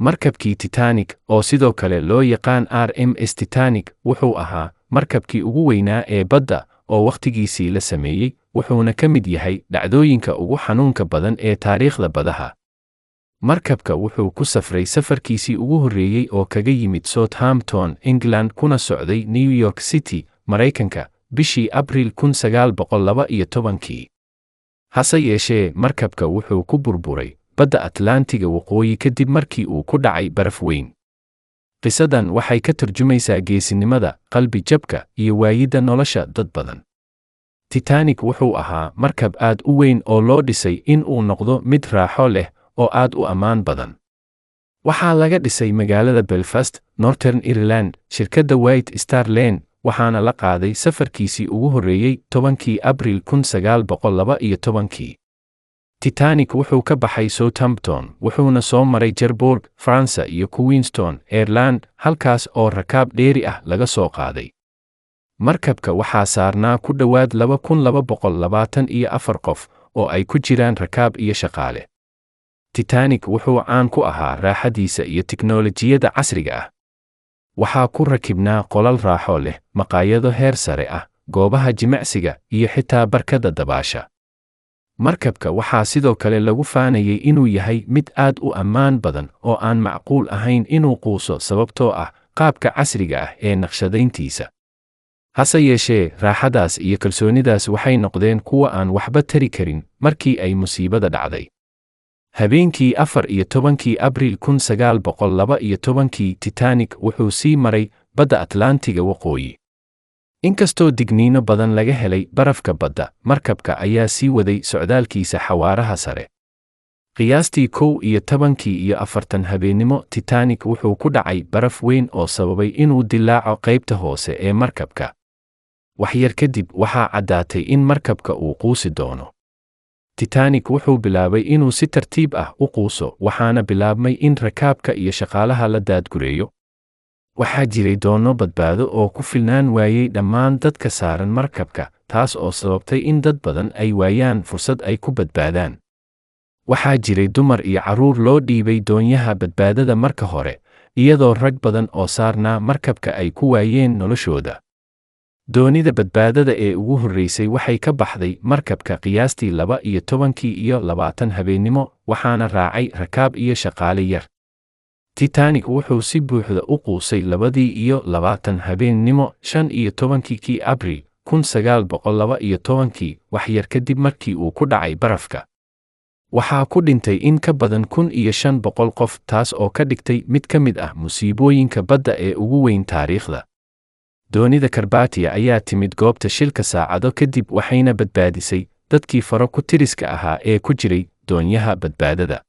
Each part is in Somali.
Markabkii Titanic, oo sidoo kale loo yaqaan RMS Titanic, wuxuu ahaa markabkii ugu weynaa ee badda oo wakhtigiisii la sameeyey, wuxuuna ka mid yahay dhacdooyinka ugu xanuunka badan ee taariikhda badaha. Markabka wuxuu ku safray safarkiisii ugu horreeyey oo kaga yimid Southampton, England, kuna socday New York City, Maraykanka, bishii Abriil 1912kii. Hase yeeshee, markabka wuxuu ku burburay badda Atlaantiga Waqooyi kadib markii uu ku dhacay baraf weyn. Qisadan waxay ka tarjumaysaa geesinimada, qalbi jabka iyo waayidda nolosha dad badan. Titanic wuxuu ahaa markab aad u weyn oo loo dhisay in uu noqdo mid raaxo leh oo aad u ammaan badan. Waxaa laga dhisay magaalada Belfast, Northern Ireland, shirkadda White Star Line, waxaana la qaaday safarkiisii ugu horreeyey 10kii Abriil 1912kii. Titanic wuxuu ka baxay Southampton, wuxuuna soo maray Cherbourg, Faransa iyo Queenstown, Ireland, halkaas oo rakaab dheeri ah laga soo qaaday. Markabka waxaa saarnaa ku dhowaad 2224 qof oo ay ku jiraan rakaab iyo shaqaale. Titanic wuxuu caan ku ahaa raaxadiisa iyo tiknoolajiyadda casriga ah. Waxaa ku rakibnaa qolal raaxo leh, maqaayado heer sare ah, goobaha jimicsiga iyo xitaa barkadda dabaasha. Markabka waxaa sidoo kale lagu faanayay inuu yahay mid aad u ammaan badan oo aan macquul ahayn inuu quuso sababtoo ah qaabka casriga ah ee naqshadayntiisa. Hase yeeshee, raaxadaas iyo kalsoonidaas waxay noqdeen kuwa aan waxba tari karin markii ay musiibada dhacday. Habeenkii 14kii Abriil 1912kii, Titanic wuxuu sii maray badda Atlaantiga Waqooyi. Inkastoo digniino badan laga helay barafka badda, markabka ayaa sii waday socdaalkiisa xawaaraha sare. Qiyaastii 11:40 habeennimo, Titanic wuxuu ku dhacay baraf weyn oo sababay inuu dilaaco qaybta hoose ee markabka. Waxyar kadib waxaa caddaatay in markabka uu quusi doono. Titanic wuxuu bilaabay inuu si tartiib ah u quuso, waxaana bilaabmay in rakaabka iyo shaqaalaha la daadgureeyo. Waxaa jiray doonno badbaado oo ku filnaan waayey dhammaan dadka saaran markabka, taas oo sababtay in dad badan ay waayaan fursad ay ku badbaadaan. Waxaa jiray dumar iyo carruur loo dhiibay doonyaha badbaadada marka hore, iyadoo rag badan oo saarnaa markabka ay ku waayeen noloshooda. Doonida badbaadada ee ugu horreysay waxay ka baxday markabka qiyaastii 12:20 habeennimo, waxaana raacay rakaab iyo shaqaale yar. Titanic wuxuu si buuxda u quusay 2:20 habeennimo 15kii Abriil 1912kii, wax yar kadib markii uu ku dhacay barafka. Waxaa ku dhintay in ka badan 1500 qof, taas oo ka dhigtay mid ka mid ah musiibooyinka badda ee ugu weyn taariikhda. Doonida Carpathia ayaa timid goobta shilka saacado kadib, waxayna badbaadisay dadkii faro ku tiriska ahaa ee ku jiray doonyaha badbaadada.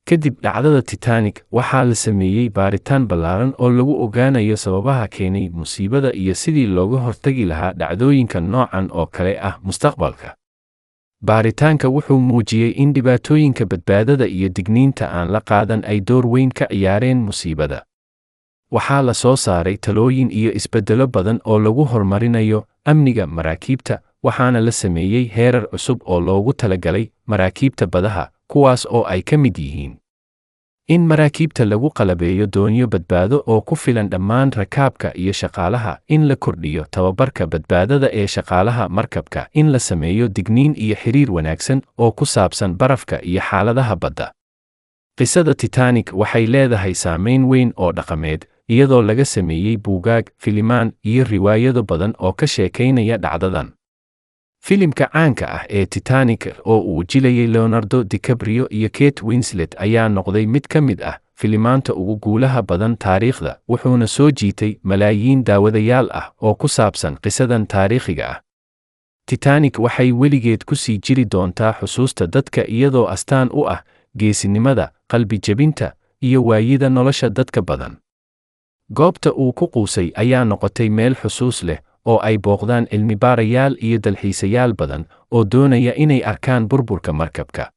Kadib dhacdada Titanic, waxaa la sameeyey baaritaan ballaaran oo lagu ogaanayo sababaha keenay musiibada iyo sidii looga hortagi lahaa dhacdooyinka noocan oo kale ah mustaqbalka. Baaritaanka wuxuu muujiyey in dhibaatooyinka badbaadada iyo digniinta aan la qaadan ay door weyn ka ciyaareen musiibada. Waxaa la soo saaray talooyin iyo isbeddello badan oo lagu horumarinayo amniga maraakiibta, waxaana la sameeyey heerar cusub oo loogu talagalay maraakiibta badaha, kuwaas oo ay ka mid yihiin in maraakiibta lagu qalabeeyo doonyo badbaado oo ku filan dhammaan rakaabka iyo shaqaalaha, in la kordhiyo tababarka badbaadada ee shaqaalaha markabka, in la sameeyo digniin iyo xiriir wanaagsan oo ku saabsan barafka iyo xaaladaha badda. Qisada Titanic waxay leedahay saameyn weyn oo dhaqameed, iyadoo laga sameeyey buugaag, filimaan iyo riwaayado badan oo ka sheekaynaya dhacdadan. Filimka caanka ah ee Titanic oo uu jilayay Leonardo DiCaprio iyo Kate Winslet ayaa noqday mid ka mid ah filimaanta ugu guulaha badan taariikhda, wuxuuna soo jiitay malaayiin daawadayaal ah oo ku saabsan qisadan taariikhiga ah. Titanic waxay weligeed ku sii jiri doontaa xusuusta dadka iyadoo astaan u ah geesinimada, qalbi jebinta iyo waayida nolosha dadka badan. Goobta uu ku quusay ayaa noqotay meel xusuus leh oo ay booqdaan cilmi-baarayaal iyo dalxiisayaal badan oo doonaya inay arkaan burburka markabka.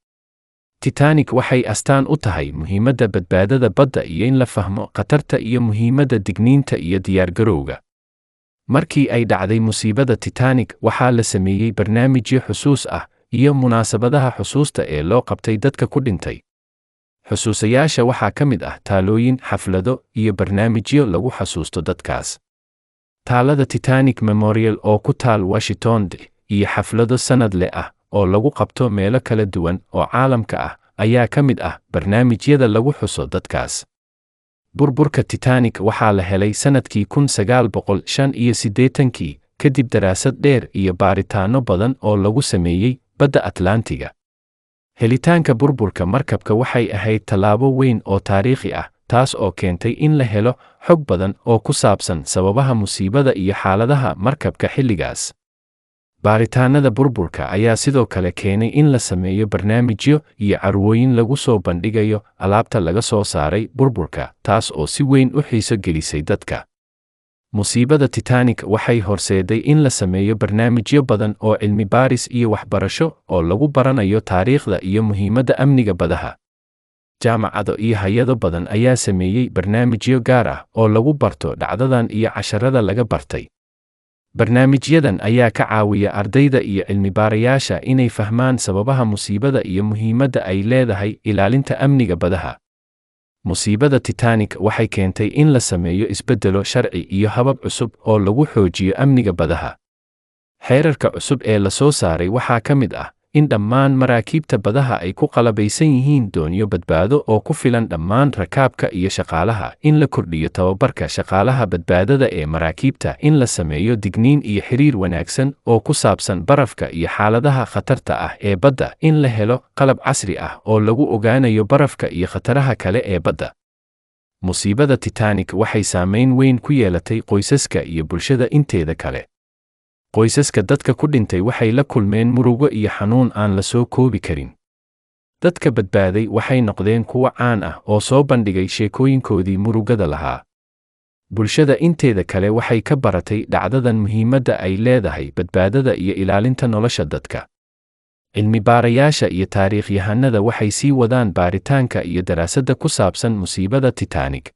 Titanic waxay astaan u tahay muhiimadda badbaadada badda iyo in la fahmo khatarta iyo muhiimadda digniinta iyo diyaargarowga. Markii ay dhacday musiibada Titanic, waxaa la sameeyey barnaamijyo xusuus ah iyo munaasabadaha xusuusta ee loo qabtay dadka ku dhintay. Xusuusayaasha waxaa ka mid ah taalooyin, xaflado, iyo barnaamijyo lagu xasuusto dadkaas. Taalada Titanic Memorial oo ku taal Washington D iyo xaflado sannadle ah oo lagu qabto meelo kala duwan oo caalamka ah ayaa ka mid ah barnaamijyada lagu xuso dadkaas. Burburka Titanic waxaa la helay sannadkii 1985kii kadib daraasad dheer iyo baaritaanno badan oo lagu sameeyey badda Atlantiga. Helitaanka burburka markabka waxay ahayd tallaabo weyn oo taariikhi ah, taas oo keentay in la helo xog badan oo ku saabsan sababaha musiibada iyo xaaladaha markabka xilligaas. Baaritaannada burburka ayaa sidoo kale keenay in la sameeyo barnaamijyo iyo carwooyin lagu soo bandhigayo alaabta laga soo saaray burburka, taas oo si weyn u xiiso gelisay dadka. Musiibada Titanic waxay horseeday in la sameeyo barnaamijyo badan oo cilmi baaris iyo waxbarasho oo lagu baranayo taariikhda iyo muhiimadda amniga badaha. Jaamacado iyo hay'ado badan ayaa sameeyey barnaamijyo gaar ah oo lagu barto dhacdadan iyo casharrada laga bartay. Barnaamijyadan ayaa ka caawiya ardayda iyo cilmi-baarayaasha inay fahmaan sababaha musiibada iyo muhiimadda ay leedahay ilaalinta amniga badaha. Musiibada Titanic waxay keentay in la sameeyo isbeddelo sharci iyo habab cusub oo lagu xoojiyo amniga badaha. Xeerarka cusub ee la soo saaray waxaa ka mid ah in dhammaan maraakiibta badaha ay ku qalabaysan yihiin doonyo badbaado oo ku filan dhammaan rakaabka iyo shaqaalaha, in la kordhiyo tababarka shaqaalaha badbaadada ee maraakiibta, in la sameeyo digniin iyo xiriir wanaagsan oo ku saabsan barafka iyo xaaladaha khatarta ah ee badda, in la helo qalab casri ah oo lagu ogaanayo barafka iyo khataraha kale ee badda. Musiibada Titanic waxay saameyn weyn ku yeelatay qoysaska iyo bulshada inteeda kale. Qoysaska dadka ku dhintay waxay la kulmeen murugo iyo xanuun aan la soo koobi karin. Dadka badbaaday waxay noqdeen kuwo caan ah oo soo bandhigay sheekooyinkoodii murugada lahaa. Bulshada inteeda kale waxay ka baratay dhacdadan muhiimadda ay leedahay badbaadada iyo ilaalinta nolosha dadka. Cilmi-baarayaasha iyo taariikhyahanada waxay sii wadaan baaritaanka iyo daraasadda ku saabsan musiibada Titanic.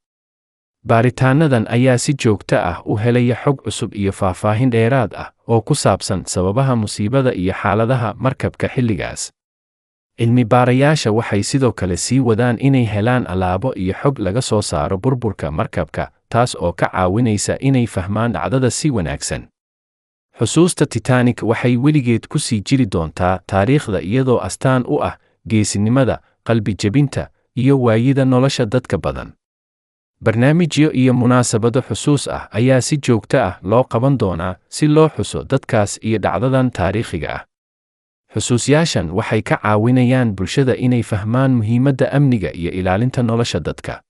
Baaritaannadan ayaa si joogto ah u helaya xog cusub iyo faahfaahin dheeraad ah oo ku saabsan sababaha musiibada iyo xaaladaha markabka xilligaas. Cilmi-baarayaasha waxay sidoo kale sii wadaan inay helaan alaabo iyo xog laga soo saaro burburka markabka, taas oo ka caawinaysa inay fahmaan dhacdada si wanaagsan. Xusuusta Titanic waxay weligeed ku sii jiri doontaa taariikhda iyadoo astaan u ah geesinimada, qalbi-jebinta, iyo waayida nolosha dadka badan. Barnaamijyo iyo munaasabado xusuus ah ayaa si joogto ah loo qaban doonaa si loo xuso dadkaas iyo dhacdadan taariikhiga ah. Xusuusyaashan waxay ka caawinayaan bulshada inay fahmaan muhiimadda amniga iyo ilaalinta nolosha dadka.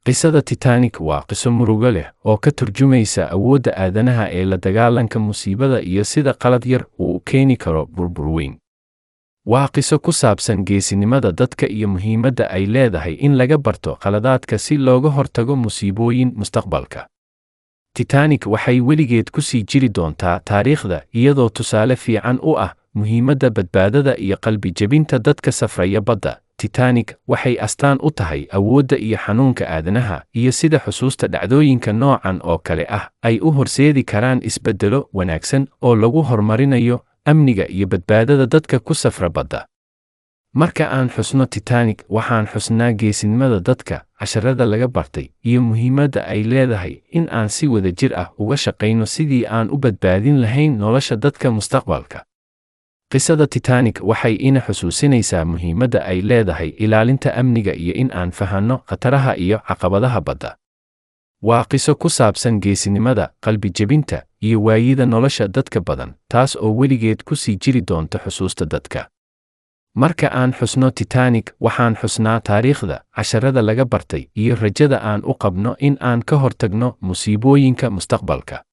Qisada Titanic waa qiso murugo leh oo ka turjumaysa awoodda aadanaha ee la dagaalanka musiibada iyo sida qalad yar uu u keeni karo burbur weyn. Waa qiso ku saabsan geesinimada dadka iyo muhiimadda ay leedahay in laga barto khaladaadka si looga hortago musiibooyin mustaqbalka. Titanic waxay weligeed ku sii jiri doontaa taariikhda iyadoo tusaale fiican u ah muhiimadda badbaadada iyo qalbi-jebinta dadka safraya badda. Titanic waxay astaan u tahay awoodda iyo xanuunka aadanaha iyo sida xusuusta dhacdooyinka noocan oo kale ah ay u horseedi karaan isbeddelo wanaagsan oo lagu horumarinayo amniga iyo badbaadada dadka ku safra badda. Marka aan xusno Titanic, waxaan xusnaa geesinimada dadka, casharrada laga bartay, iyo muhiimadda ay leedahay in aan si wadajir ah uga shaqayno sidii aan u badbaadin lahayn nolosha dadka mustaqbalka. Qisada Titanic waxay ina xusuusinaysaa muhiimadda ay leedahay ilaalinta amniga iyo in aan fahanno khataraha iyo caqabadaha badda. Waa qiso ku saabsan geesinimada, qalbi-jebinta, iyo waayida nolosha dadka badan, taas oo weligeed ku sii jiri doonta xusuusta dadka. Marka aan xusno Titanic, waxaan xusnaa taariikhda, casharrada laga bartay, iyo rajada aan u qabno in aan ka hortagno musiibooyinka mustaqbalka.